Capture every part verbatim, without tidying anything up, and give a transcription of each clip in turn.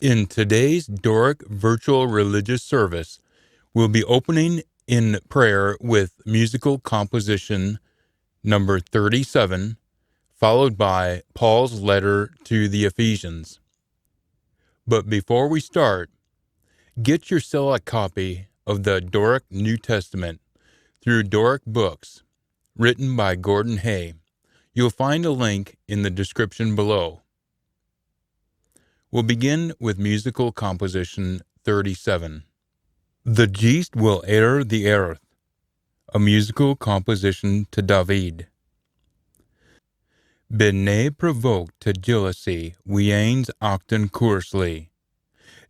In today's Doric virtual religious service, we'll be opening in prayer with musical composition number thirty-seven, followed by Paul's letter to the Ephesians. But before we start, get yoursel a copy of the Doric New Testament through Doric Books, written by Gordon Hay. You'll find a link in the description below. We'll begin with musical composition thirty-seven. The Jeest Will Heir the Earth, a musical composition to David. Be nae provoked to jealousy wi anes actin coorcely.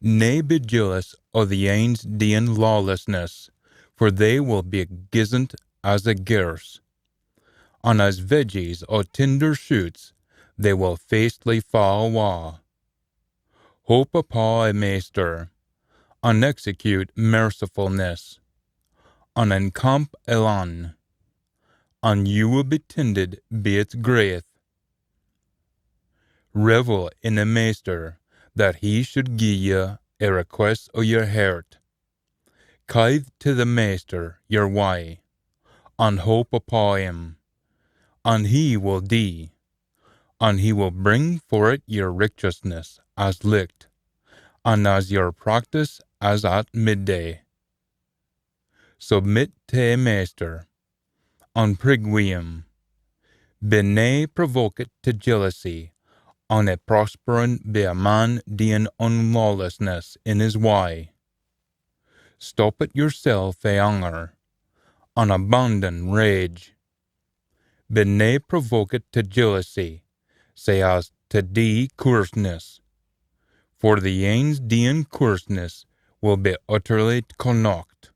Nae be jealous o the anes deein lawlessness, for they will be gizzent as a girse, an as veggies o tinder shoots they will fastly fa awa. Hope upo a Maister, an execute mercifulness, an encamp a lan, an you will be tended be its graith. Revel in a Maister, that he should gie you a request o your hairt. Kythe to the Maister your wye, an hope upo him, an he will dee, an he will bring forrit your richteousness as licht, an as your practice as at midday. Submit to a Maister, an prig wi him. Be nae provokit to jealousy, an a prosperin be a man deein unlawlessness in his wye. Stop it yoursel fae anger, an abandon rage. Be nae provokit to jealousy, sae as to dee coorseness. For the anes deein coorseness will be utterly connacht.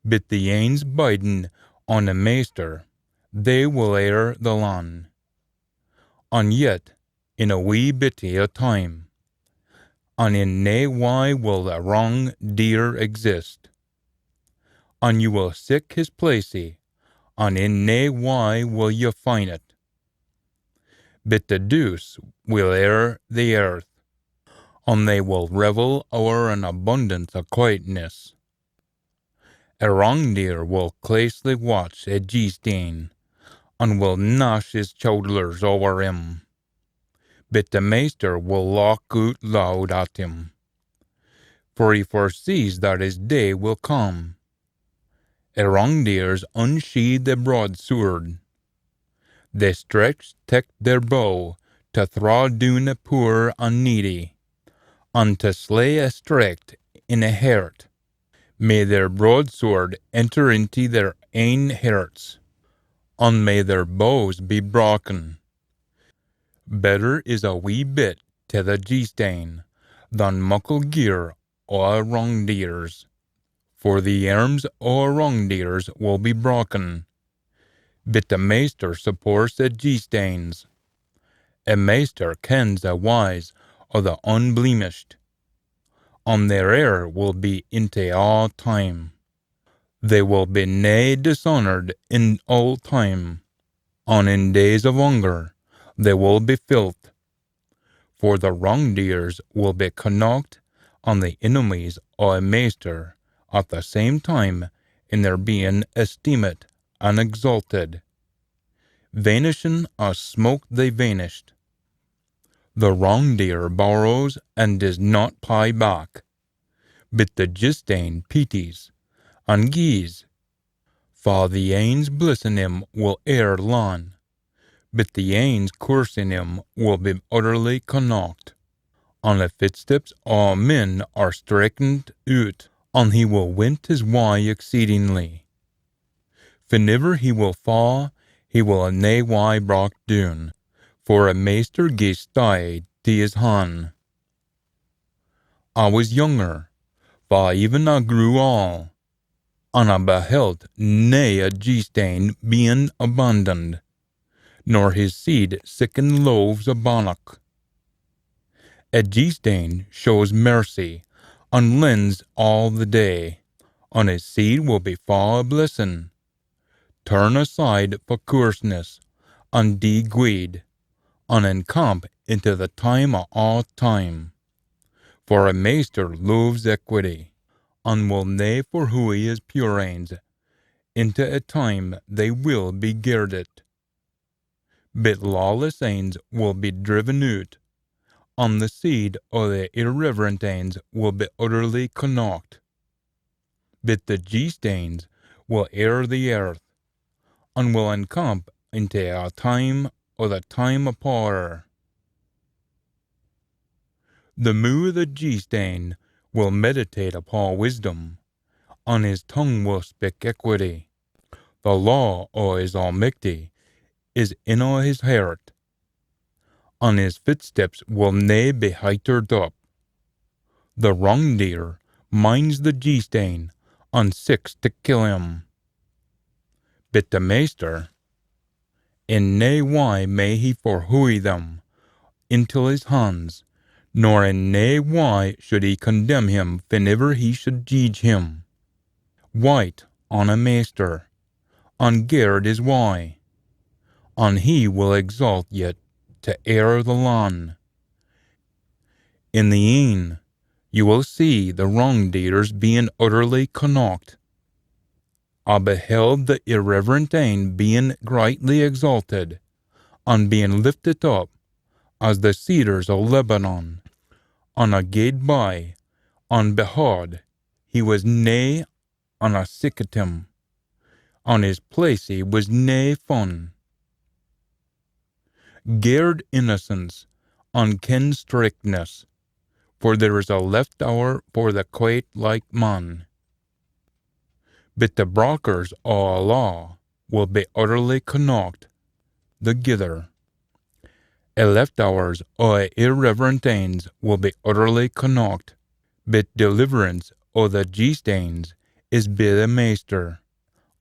But the anes bidin on the Maister, they will heir the lan. An yet, in a wee bittie o time, an in nae wye will a wrang deer exist. An you will seek his placie, an in nae wye will you find it. But the douce will heir the earth, an they will revel ower an abundance o quietness. A wrang deer will closely watch a jeest een, an will gnash his chowdlers ower him. But the Maister will lauch oot loud at him, for he foresees that his day will come. A wrang deers unsheathe a broadsword. The strae tak their bow to thraw doon a poor an needy, an to slay a strae in a hairt. May their broadsword enter into their ain hairts, an may their bows be broken. Better is a wee bit to the jeest een than muckle gear o a wrang deers, for the airms o a wrang deers will be broken. But the Maister supports a jeest eens. A Maister kens a wyes o the unbleemished, an their heir will be intae aa time. They will be nae dishonoured in aul time, an in days o hunger they will be fillt. For the wrang deers will be connacht an the enemies o a Maister at the same time in their bein esteemed an exalted. Vanishin as smoke they vanished. The wrang deer borrows an does not pey back, but the jeest een peeties an gies. Fa the eens blessin him will heir lan, but the eens coorsin him will be utterly connacht. An the footsteps o a man are straichened oot, an he will wint his wye exceedingly. Feniver he will fa, he will nae wye brocht doon, for a Maister gies stay tae his han. I wis younger, fa even I grew aul, an I beheld nae a jeest een bein abandoned, nor his seed seekin loaves o bannock. A jeest een shows mercy, an lends aul the day, an his seed will be fa a blessin. Turn aside fae coorseness, an dee gweed, an encamp intae the time o aa time. For a Maister loves equity, an will nae forhooie his pure anes, intae a time they will be gairdit. Bit lawless anes will be driven oot, an the seed o the irreverent anes will be utterly connacht. Bit the jeest anes will heir the earth, an will encamp intae a time o the time o pooer. The moo the jeest ane will meditate upo wisdom, an his tongue will spik equity. The law o his Almichty is in a his hert, an his footsteps will nae be hyttered up. The wrangdeer minds the jeest ane, an seeks tae kill him. Bit the Maister, in nae wye may he forhooie them intil his hans, nor in nae wye should he condemn him feniver he should jeedge him. Wait on a Maister, an gaird his wye, an he will exalt ye tae heir the lan. In the eyn, ye will see the wrangdeers bein utterly connacht. I beheld the irreverent ane bein greatly exalted, an bein liftit up as the cedars o Lebanon, an I gaed by, an behaud, he wis nae, an I seekit him, an his placie wis nae fun. Gaird innocence, an ken strictness, for there is a left ower for the quite like man. Bit the brockers o a law will be utterly connacht thegither. A left owers o a irreverent anes will be utterly connacht, bit deliverance o the jeest anes is by the Maister,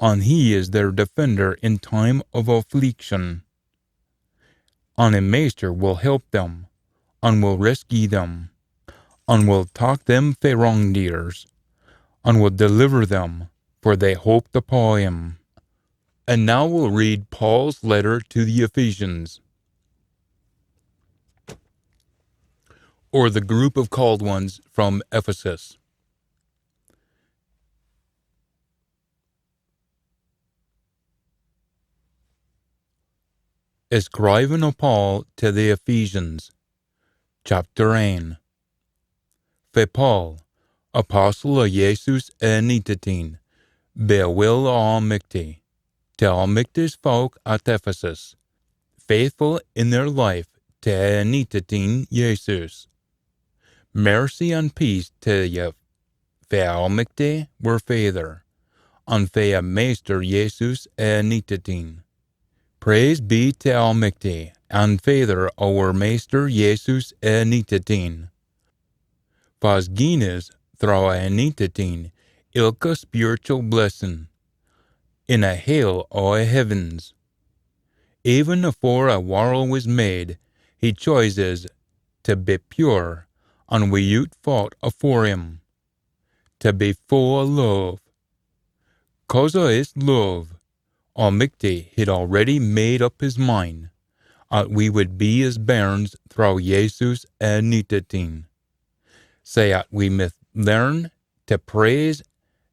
an he is their defender in time o affliction. An a Maister will help them, an will rescue them, an will tak them fae wrangdeers, an will deliver them, for they hoped upo him. And now we'll read Paul's letter to the Ephesians, or the group of called ones from Ephesus. A scrievin o Paul tae the Ephesians. Chapter ane. Fae Paul, apostle o Jesus e Anintit Een, by e will o Almichty, tae Almichty's fowk at Ephesus, faithful in their life tae e Anintit Een Jesus. Mercy an peace tae ye fae Almichty wir Faither, an fae e Maister Jesus e Anintit Een. Praise be tae Almichty an Faither o wir Maister Jesus e Anintit Een, fa's gien us throwe e Anintit Een ilka spiritual blessin in e hale o e heavens. Even afore e warl wis made, he chose us tae be pure an withoot faut afore him, tae be full o love. Cause o his love, Almichty hid already made up his mind at we wid be his bairns throwe Jesus e Anintit Een, sae at we mith learn tae praise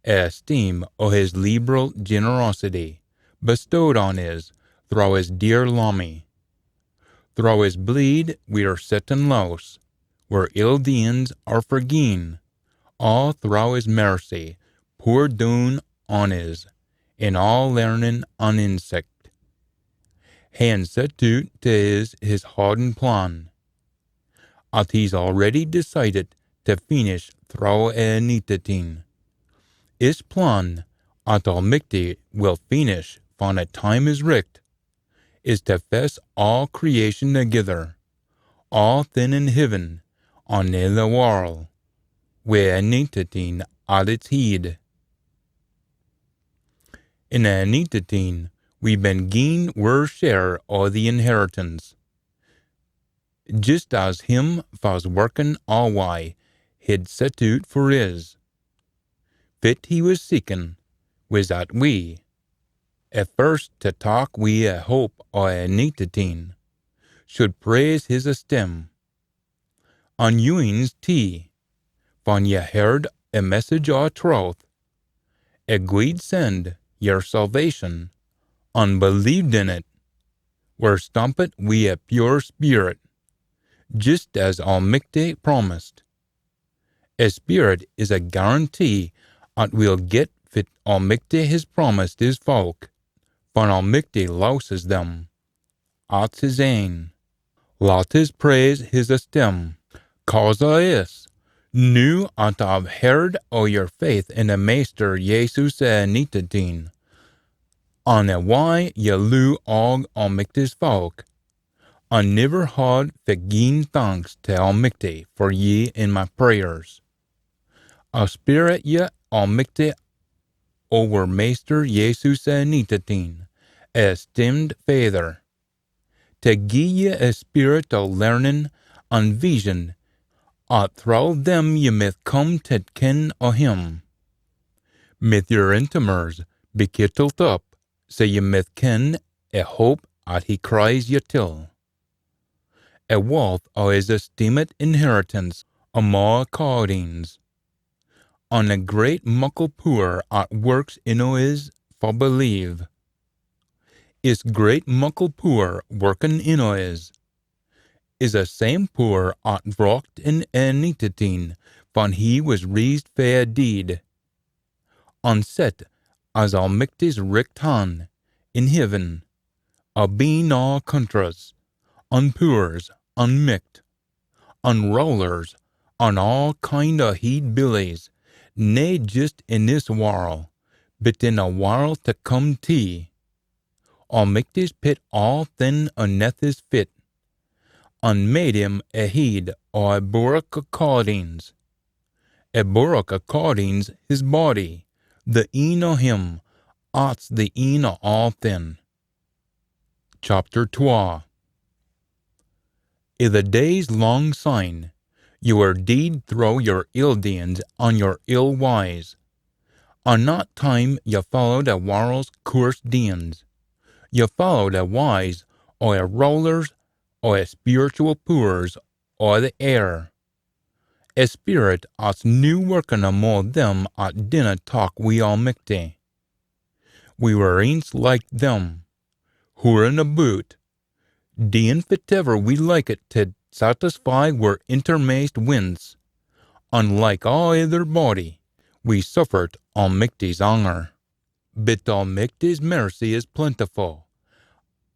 e esteem o his leeberal generosity bestowed on us throwe his dear Lammie. Throwe his bleed we're setten lowse, wir ill deeins are forgien, aa throwe his mercy poored doon on us in aa learnin an insicht, haein set oot tae us his hodden plan, at he's already decidit tae feenish throwe e Anintit Een. Is plan, at Almichty will feenish fan e time is richt, is tae fess aa creation thegither, aathin in heaven an i the warl, wi e Anintit Een at its heid. In e Anintit Een we've been gien wir share o the inheritance, jist as him fa's workin aa wye hid set oot for is. Fit he wis seekin wis at we, e first tae tak wi e hope o e Anintit Een, should praise his esteem. An you eens tee, fan ye heard a message o troth, a guid send, yer salvation, an believed in it, were stampit wi a pure spirit, jist as Almichty promised. A spirit is a guarantee at we'll get fit Almichty his promised his folk, fan Almichty louses them. At's his ain. Lat us praise his esteem. Cause o is, noo at I've heard o yer faith in a Maister Jesus a Anointit Een, an a wye ye loo aug Almichty's folk, I niver haud fit giein thanks tae Almichty for ye in my prayers. I spirit ye Almichty o wir Maister Jesus a Anointit Een, a esteemed Faither, tae gie ye a spirit o learnin an vision, at throwe them ye mith come tae ken o him. Mith yer intimmers be kittled up, sae ye mith ken a hope at he cries ye till. A wealth o his esteemed inheritance amo a caains, an a great muckle pooer at works in o is fa believe. Is great muckle pooer workin in o is, is a same pooer at vrocht in a Anointit Een fan he wis raised fae a deid, an set as Almichty's richt han in heaven, abeen aa countries, an pooers, an micht, an rowlers, an aa kind o heid billies, nae jist in this warl, but in a warl tae come tee. Almichty's pit aathing aneth his fit, an made him a heid o a boorach o caains, a boorach o caains his body, the een o him at's the een o aathing. Chapter twa. I the days lang syne, ye were deid throwe yer ill deeins an yer ill wyes. An that time ye followed a warl's coorse deeins. Ye followed a wyes o a rowlers o a spiritual pooers o the air. A spirit at's noo workin amo them at dinna tak wi Almichty. We were aince like them, hoorin aboot, deein fitever we likit tae satisfy wir innermaist wints, an like aa ither body, we suffert Almichty's anger. But Almichty's mercy is plentiful,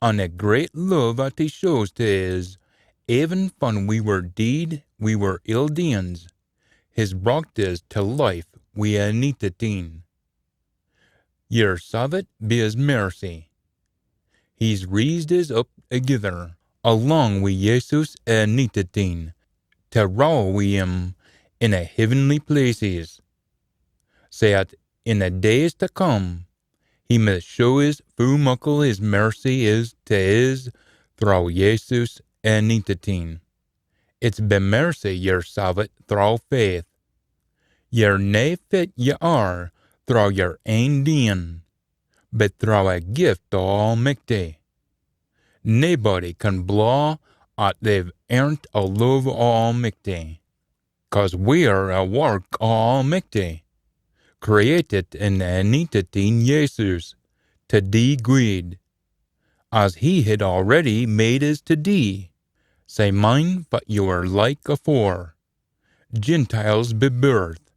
an a great love at he shows tae is, even fan we were deid wi wir ill deeins, his brocht is tae life wi a Anointit Een. Ye're savit bi his mercy. He's raised is up agither, alang wi Jesus a Anointit Een, tae rowle wi him in a heavenly places, sae at in a days tae come, he mith show is foo muckle his mercy is tae is throwe Jesus a Anointit Een. It's bi mercy ye're savit throwe faith. Ye're nae fit ye are throwe yer ain deein, but throwe a gift o Almichty. Naebody can blaw at they've earnt a love o Almichty, cause we're a wark o Almichty, creatit in a Anointit Een Jesus, tae dee gweed, as he hid already made is tae dee. Sae mind fit ye were like afore, Gentiles bi birth,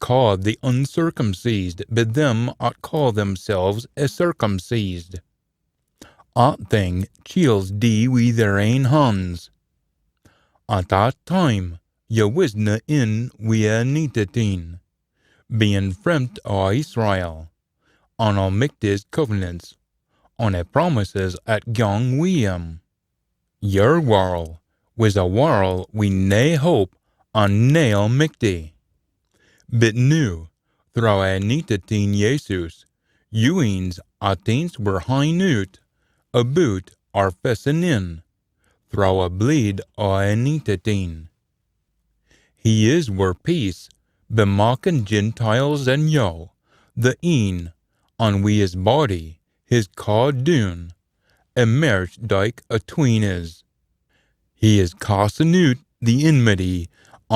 caaed the uncircumcised bi them at caa themsels a circumcised. At thing chiels dee wi their ain hans. At that time ye wisna in wi a Anointit Een, bein fremt o Israel, an Almichty's covenants, an a promises at gang wi him. Yer warl wis a warl wi nae hope an nae Almichty. But noo, throwe a Anointit Een Jesus, you eens at aince were hine oot, aboot are fessin in, throwe a bleed o a Anointit Een. He is wir peace, bi makkin Gentiles an you, the een, an wi his body, his caaed doon, a mairch dyke atween is. He is cassin oot the enmity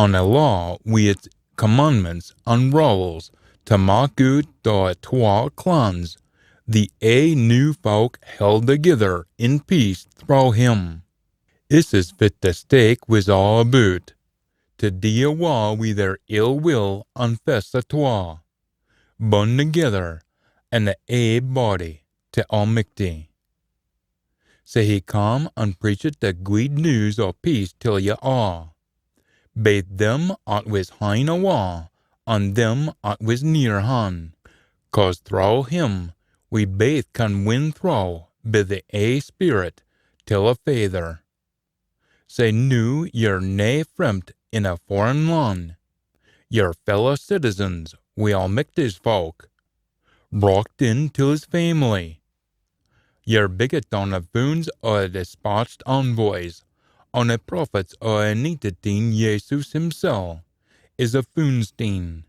an a law wi its commandments an rules, tae mak oot o a twa clans, the ae new fowk held thegither in peace throwe him. Is is fit the stake wis aa aboot, tae dee awa wi their ill will an fess a twa, bun thegither an a ae body tae Almichty. Sae he cam an preached the gweed news o peace till ye aa, baith them at wis hine awa an them at wis near han, cause throwe him we baith can win throwe bi the ae Speerit till a Faither. Sae noo ye're nae fremt in a foreign lan, ye're fellow citizens wi Almichty's fowk, brocht in till his faimily. Ye're biggit on a foons o a despatched envoys, on a prophets o a Anintit Een Jesus himsel is a foonsteen.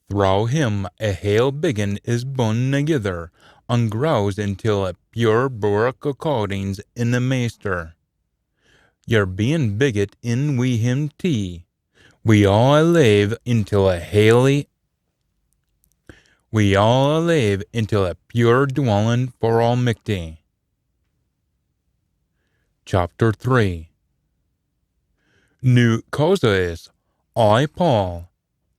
Throwe him a hale biggin is bun thegither, an grows intil a pure boorach o cordings in the Maister. Ye're bein biggit in wi him tee, we aa lave intil a haly, we aa lave intil a pure dwallin for Almichty. Chapter three. Noo, cause o is, I, Paul,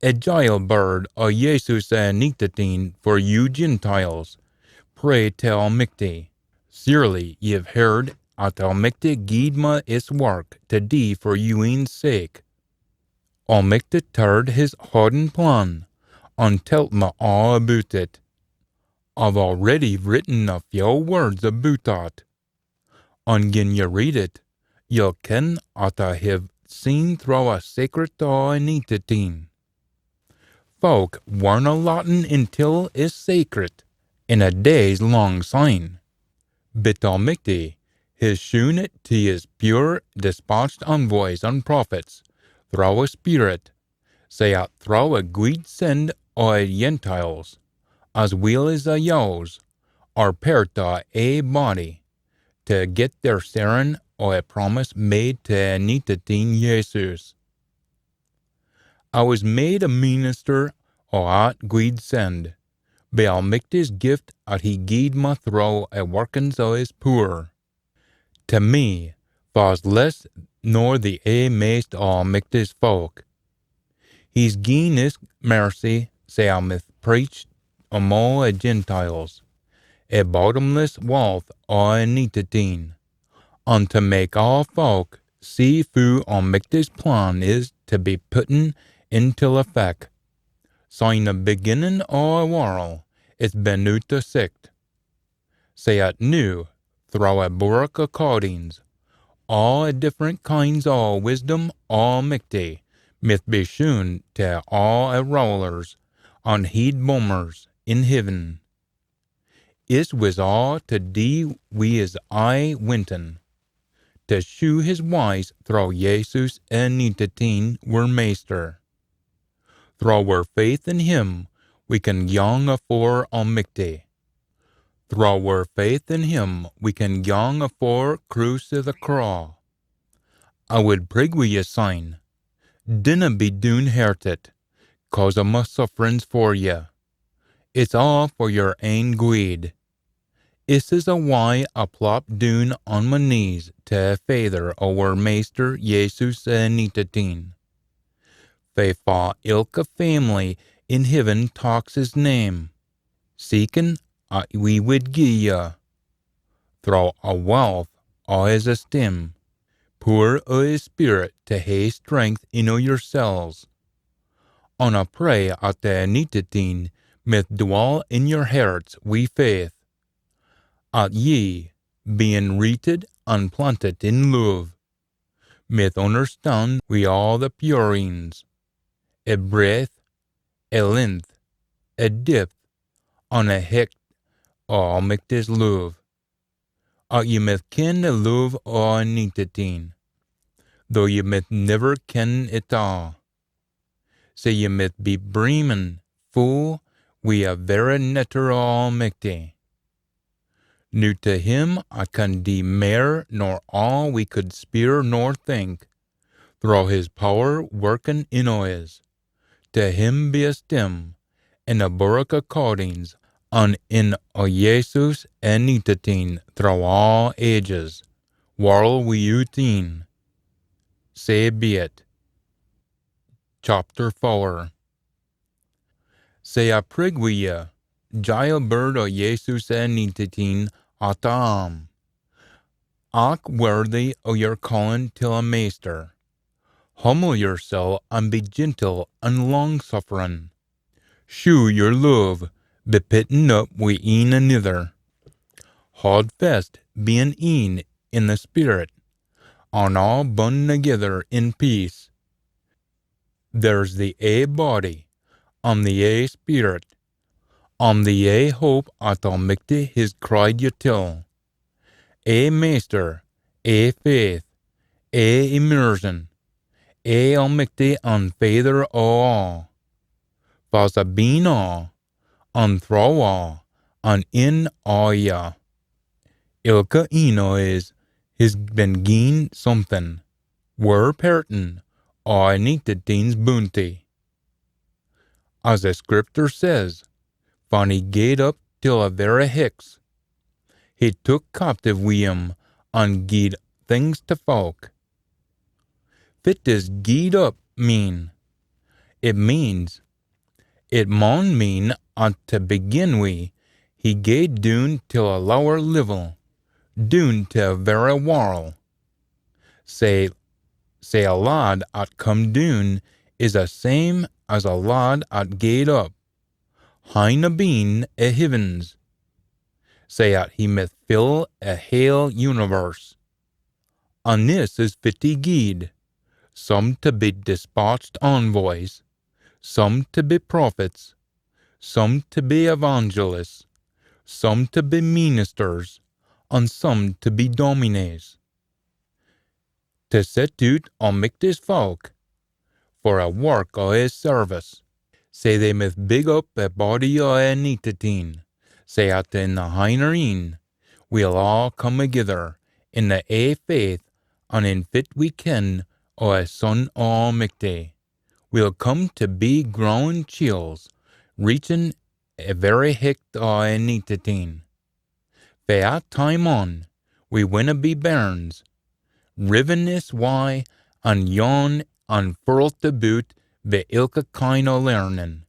a jile bird o Jesus a Anintit Een for you Gentiles, pray till Almichty. Surely ye've heard at Almichty gied me is wark tae dee for you een sake. Almichty tard his hodden plan, an telt me aa aboot it. I've already written a few words aboot it. An gin ye read it, ye'll ken at I hiv seen throwe a secret o a Anintit Een. Fowk warna latten intil is secret, in a days lang syne. Bit Almichty his shewn it tae his pure despatched envoys an prophets, throwe a Speerit, sae at throwe a gweed send o a Gentiles, as weel as a Jews, are pairt o ae body, tae get their sairin o a promise made tae a Anintit Een Jesus. I wis made a meenister o at gweed send, by Almichty's gift at he gied me throwe a workins o his pooer. Tae me, fa's less nor the ae maist o Almichty's fowk. He's gien is mercy, sae I mith preach amo a Gentiles, a bottomless walth o a Anintit Een, an tae mak aa fowk see foo Almichty's plan is tae be putten intil effeck. Syne a beginnin o a warl, it's been oot o sicht. Sae at noo, throwe a boorach o cordings, aa a different kinds o wisdom o Almichty mith be shewn tae aa a rowlers an heid bommers in hivven. Is wis aa tae dee wi his ae wintin, tae shew his wyes throwe Jesus a Anintit Een wir Maister. Throwe wir faith in him, we can gang afore Almichty. Throwe wir faith in him, we can gang afore croose o the craw. I wid prig wi ye syne, dinna be doonheartit, cause o ma sufferins for ye. It's aa for yer ain gweed. Is is a wye I plop doon on ma knees tae a Faither o wir Maister Jesus a Anintit Een. Fae fa ilka faimily in hivven taks his name, seekin at we wid gie ye, throwe a walth o his esteem, pooer o his Speerit tae hae strength in o yersels. An I pray at the Anintit Een mith dwall in yer herts wi faith, at ye, bein reetit an plantit in love, mith unnerstan wi aa the pure eens, a breadth, a length, a depth, an a heicht o Almichty's love, at ye mith ken the love o Anintit Een, though ye mith niver ken it aa, sae ye mith be breemin full wi a verra netter o Almichty. Noo tae him at can dee mair nor aa we could speir nor think, throw his power workin in o is. To him be esteem, in a burrock o codings, an in o Jesus anointit throw aa ages, warl wi'oot een. Sae be it. Chapter fower. Sae I prig wi ye, jile bird o Jesus anointit at I am. Act worthy o your calling till a Maister. Hummle yoursel an be gentle an long-sufferin. Shew your love, be pittin up wi een anither. Haud fast, bein een in the Spirit, an aa bun thegither in peace. There's the ae body, an the ae Spirit, an the ae hope at Almichty his cried ye till. Ae Maister, ae faith, ae immersion, ae Almichty an Faither o aa, fa's abeen aa, an throwe aa, an in aa ye. Ilka een o is his been gien something, wir pairtin o anointit een's boonty. As the Scriptur says, fan he gaed up till a verra heichts, he took captive wi him an gied things to folk. Fit does gied up mean? It means, it maun mean at to begin wi, he gaed doon till a lower level, doon to a verra warl. Sae, sae a lad at come doon is a same as a lad at gaed up, hine abeen a hivens, sae at he mith fill a hale universe. An this is fit he gied, some to be despatched envoys, some to be prophets, some to be evangelists, some to be ministers, an some to be dominies. To set oot Almichty's folk for a wark o his service, sae they mith big up a body o a neat a teen, sae at in the hinner een we'll aa come egither in the ae faith an in fit we ken o a Son o Almichty. We'll come to be growin chiels, reachin a verra heicht o a neat a teen. Fae at time on, we winna be bairns, riven is wye an yon an furlt aboot be ilka kind o learnin,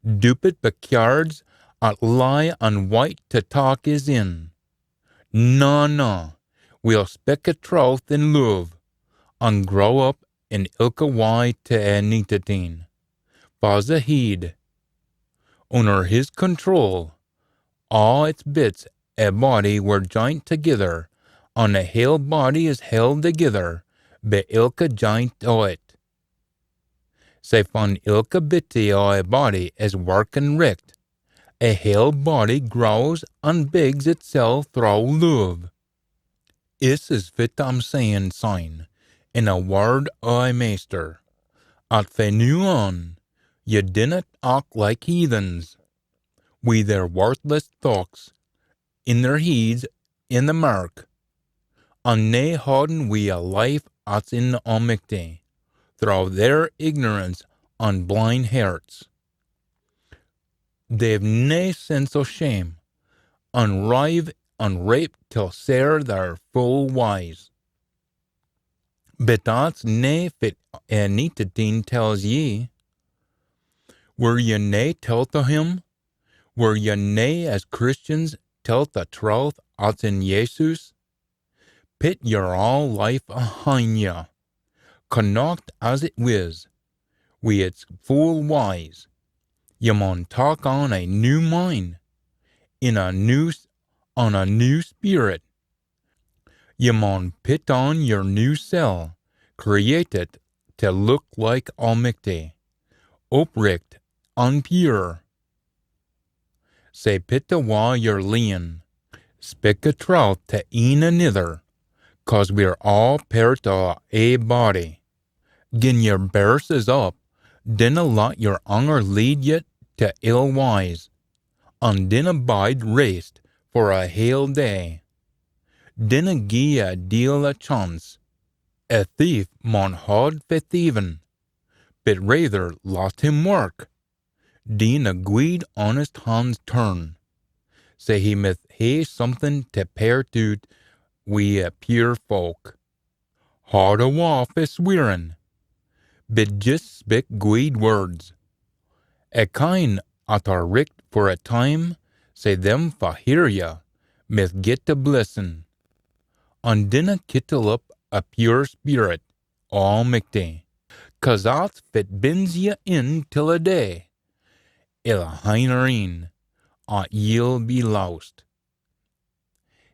dupit be kyards at lie an wyte to tak is in. Na, na, we'll spik a troth in love, an grow up in ilka wye to a neat a teen. Fa's a heid, unner his control, aa its bits a body were jint egither, an a hale body is held egither be ilka jint o it. Sae fan ilka bittie o a body is workin richt, a hale body grows an bigs itsel throwe love. Is is fit I'm sayin, syne, in a word o a Maister, at fae noo on, ye dinna act like heathens, wi their worthless thochts in their heids in the mirk, an nae haudin wi a life at's in the Almichty, throwe their ignorance an blind herts. They've nae sense o shame, an rive an rape till sair their full wyes. But that's nae fit a neat a teen tells ye. Were ye nae telt o him? Were ye nae as Christians telt the troth at's in Jesus? Pit your aul life ahin ye, connacht as it wis, wi its full wyes. Ye maun tak on a new mind, in a new s-, on a new spirit. Ye maun pit on your new sel, creatit to look like Almichty, upricht an pure. Sae pit awa your leein, spik a troth to een anither, cause we're aa pairt o ae body. Gin your birse is up, dinna lat your anger lead ye to ill wyes, an dinna bide rest for a hale day. Dinna gie a deil a chance. A thief maun haud fae thievin, but raither lat him work, deen a gweed honest han's turn, sae he mith hae something tae pairt oot wi a pure folk. Haud awa fae sweerin, but jist spik gweed words. A kine at are richt for a time, sae them fa hear ye mith get a blessin. An dinna kittle up a pure spirit, Almichty, cause at's fit bins ye in till a day, i the hinner een, at ye'll be lowsed.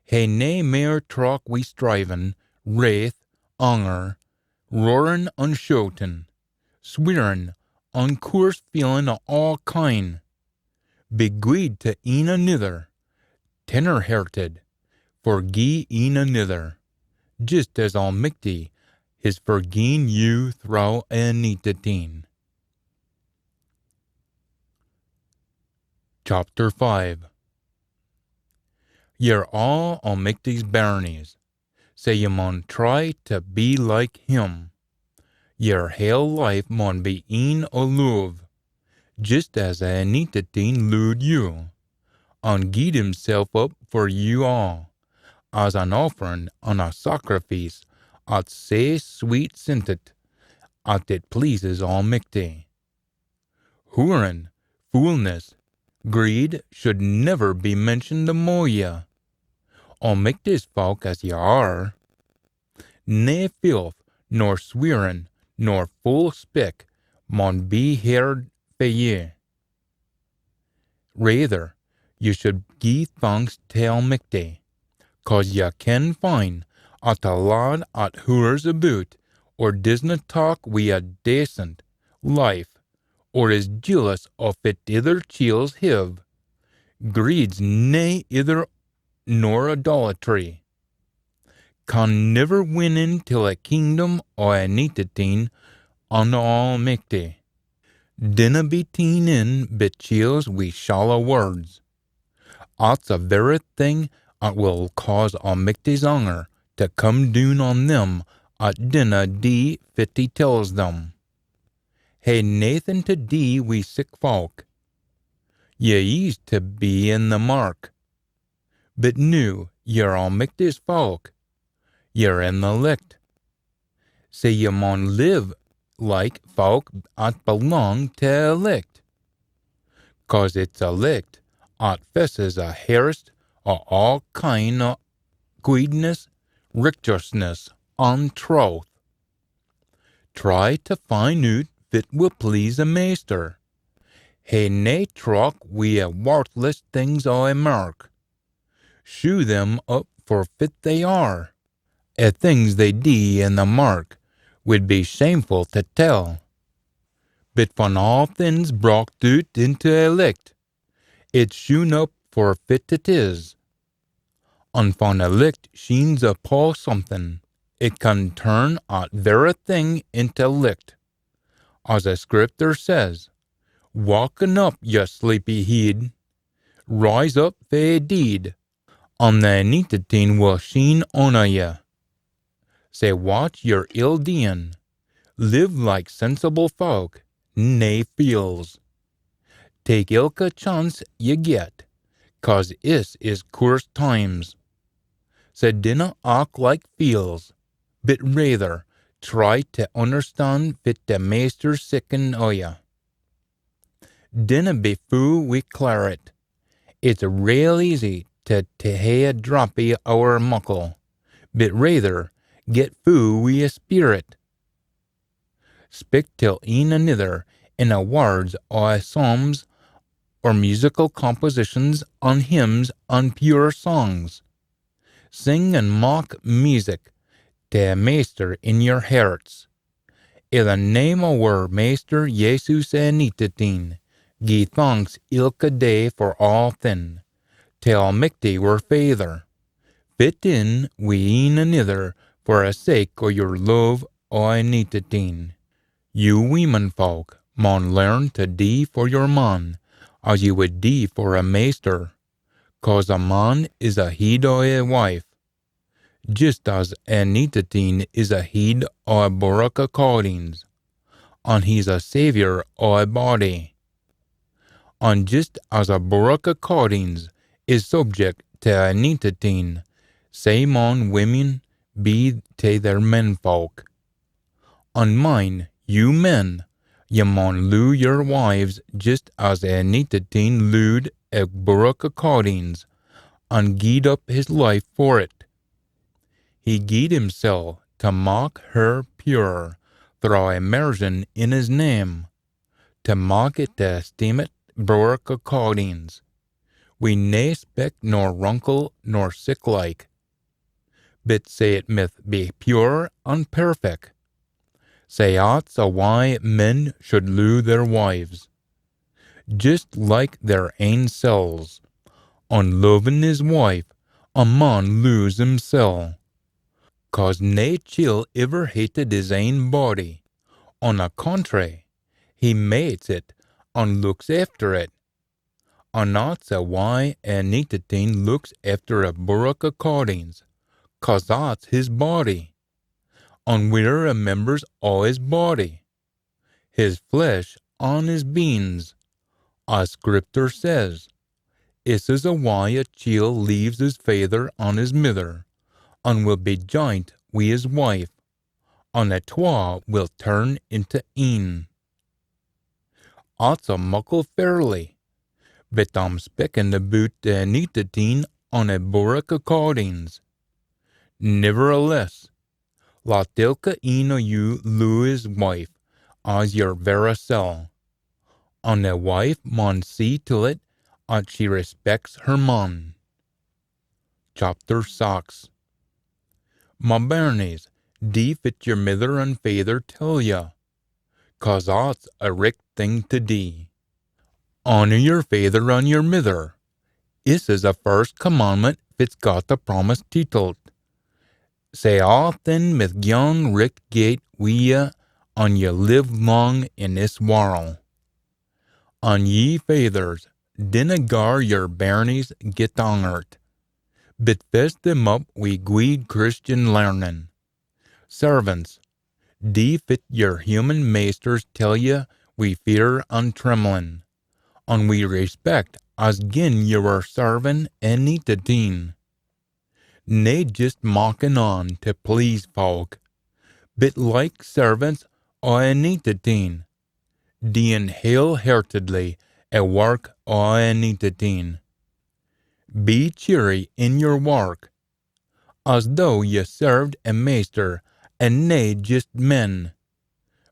Hae nae mair trock wi strivin, wrath, anger, roarin an shoutin, sweerin, an coorse feelin o aa kine. Be gweed tae een anither, tenner-hearted, forgie een anither, jist as Almichty his forgien you throwe Anintit Een. Chapter five. Ye're aa Almichty's bairnies, sae ye maun try tae be like him. Yer hale life maun be een o love, jist as Anintit Een looed you, an gied himsel up for you aa, as an offerin an a sacrifice at's sae sweet scentit at it pleases Almichty. Hoorin, foolness, greed should never be mentioned amo ye. Almichty's folk as ye are, nae filth, nor sweerin, nor fool spik maun be heard fae ye. Raither, ye should gie thanks tae Almichty, cause ye ken fine at a lad at hoors aboot, or disna tak wi a dacent life, or is jealous o fit ither chiels hiv, greed's nae ither nor idolatry, can niver win in till a kingdom o Anintit Een an Almichty. Dinna be teen in bi chiels wi shallow words. At's a verra thing at will cause Almichty's anger tae come doon on them at dinna dee fit he tells them. Hae naething tae dee wi sic folk. Ye eesed tae be in the mirk, but noo ye're Almichty's folk, ye're in the licht. Sae ye maun live like folk at belang tae a licht, cause it's a licht at fesses a hairst o aa kine o guidness, richteousness, an trowth. Try tae fin oot fit will please a Maister. Hae nae trock wi a warthless things o a mirk. Shew them up for fit they are. A things they dee in the mirk wid be shamefu tae tell. But fan aathing's brocht oot intae a licht, it's shewn up for fit it is. An fan a licht sheens upo something, it can turn at verra thing intae licht. As a scripter says, "Waken up, ye sleepy heid, rise up fae deid, an the Anintit Een will sheen on ye." Sae watch yer ill deein, live like sensible folk, nae feels. Tak ilka chance ye get, cause is is coorse times. Sae dinna act like feels, but raither try tae unnerstan fit the Maister's seekin o ye. Dinna be fou wi claret. It's rael easy tae, tae hae a drappie ower muckle, but raither get fou wi a speerit. Spik till een anither in a wirds o a psalms, or musical compositions, an hymns, an pure sangs. Sing an mak music tae a Maister in yer herts. I the name o wir Maister Jesus Anintit Een, gie thanks ilka day for aathing tae Almichty wir Faither. Fit in wi een anither for a sake o yer love o Anintit Een. You weemen folk maun learn tae dee for yer man as ye wid dee for a Maister, cause a man is a heid o a wife. jist as a Anintit Een is a heid o a Boorach o Cordins, an he's a saviour o a body. An jist as a Boorach o Cordins is subject tae a Anintit Een, sae maun wimmen be tae their menfolk. An mind, you men, ye maun loo your wives jist as a Anintit Een looed a Boorach o Cordins, an gied up his life for it. He gied himsel tae mak her pure throwe immersion in his name, tae mak it a steemit Boorach o Cordins, wi nae speck nor wrinkle nor siclike, bit sae it mith be pure an perfect. Sae at's a wye men should loo their wives, jist like their ain sels. An loovin his wife, a man loos himsel, cause nae chiel iver hated his ain body. On a contrary, he mates it, an looks efter it. An at's a wye a Anintit Een looks efter a Boorach o Cordins, cause at's his body, an we're a members o his body, his flesh an his beens. As Scriptur says, is is a wye a chiel leaves his faither an his mither, an will be jint wi his wife, an the twa will turn intae een. At's a muckle ferlie, bit I'm speakin aboot the Anintit Een an a Boorach o Cordins. Nivertheless, lat ilka een o you loo his wife as your verra sel, an the wife maun see till it at she respects her man. Chapter six. Ma bairnies, dee fit your mither an faither tell ye, cause at's a richt thing tae dee. Honour your faither an your mither. Is is a first commandment fit's got a promise teetle't, sae aa thing mith gyang richt gait wi ye an ye live lang in this warl. An ye faithers, dinna gar your bairnies get angert, bit fess them up wi gweed Christian learnin. Servants, dee fit your human maisters tell ye wi fear an tremlin, an wi respect as gin ye were servin a Anintit Een. Nae jist mockin on tae please fowk, bit like servants o a Anintit Een, deein hale-heartedly a wark o a Anintit Een. Be cheery in your wark, as though ye served a Maister an nae jist men.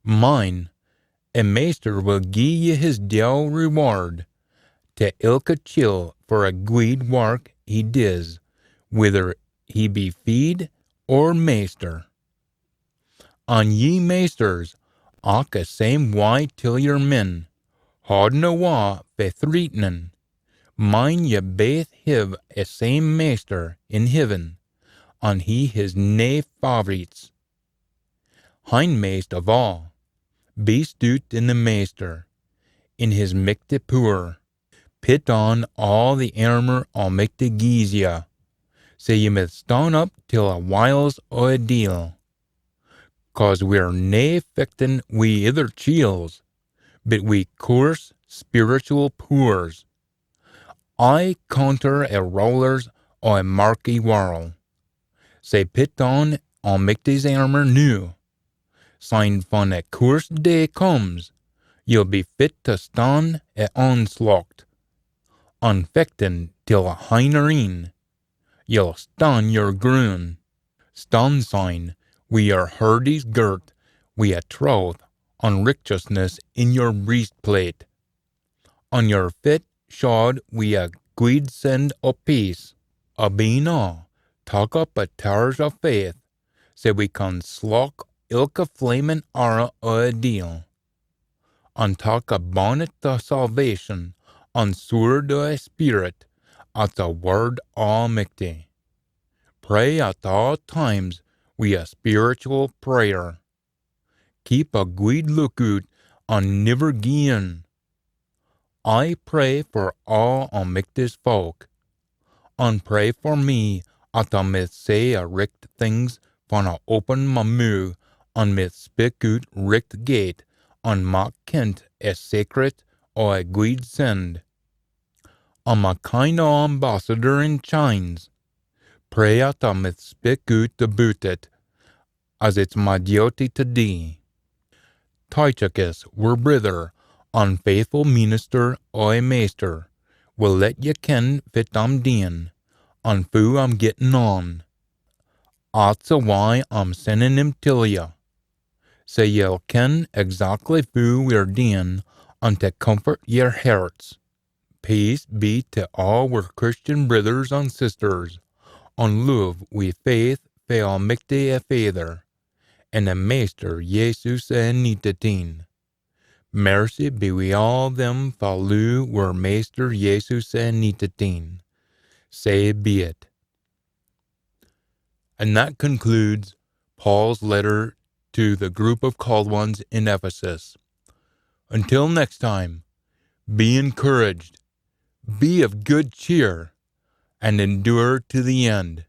Mind, a Maister will gie ye his due reward tae ilka chiel for a gweed wark he dis, whether he be feed or maister. An ye maisters, act a same wye till your men, haudin awa fae threatenin. Mind ye baith hiv a same Maister in heaven, an he his nae favourites. Hinmaist o aa, be stoot in the Maister, in his michty pooer. Pit on aa the airmour Almichty gies ye, sae ye may stan up till a wiles o a deil. Cause we're nae fechtin wi ither chiels, bit wi coorse spiritual pooers, aye conter a rulers o a murky warl. Sae pit on Almichty's airmour noo, syne fan a coorse day comes, ye'll be fit tae stan a onslaucht, an fechtin till a hinner eyn, ye'll stan your groon. Stan syne wi your hurdies girt wi a troth an richteousness in your breistplate, an your fit shod wi a gweed send o peace. Abeen aa, tak up a tars o faith, sae we can slauch ilka flamin arrow o a deil, an tak a bonnet o salvation, an sword o a spirit, at's a word o Almichty. Pray at aa times wi a spiritual prayer. Keep a gweed lookoot an niver gie in. I pray for aa Almichty's fowk, an pray for me at I mith say a richt things fan I open my moo, an mith spik oot richt gate, an mak kent a secret o a guid send. I'm a kind o ambassador in chines. Pray at I mith spik oot aboot it, as it's my duty to dee. Tychicus, wir brither, an faithful minister o a Maister, will let ye ken fit I'm deein, an foo I'm gettin on. At's a why I'm sendin him till ye, sae ye'll ken exactly foo we're deein, an to comfort yer herts. Peace be to aa wir Christian brithers an sisters, an love wi faith fae Almichty a Faither, an a Maister Jesus a Anintit Een. Mercy be wi aa them fa loo wir Maister Jesus a Anintit Een. Sae be it. And that concludes Paul's letter to the group of called ones in Ephesus. Until next time, be encouraged, be of good cheer, and endure to the end.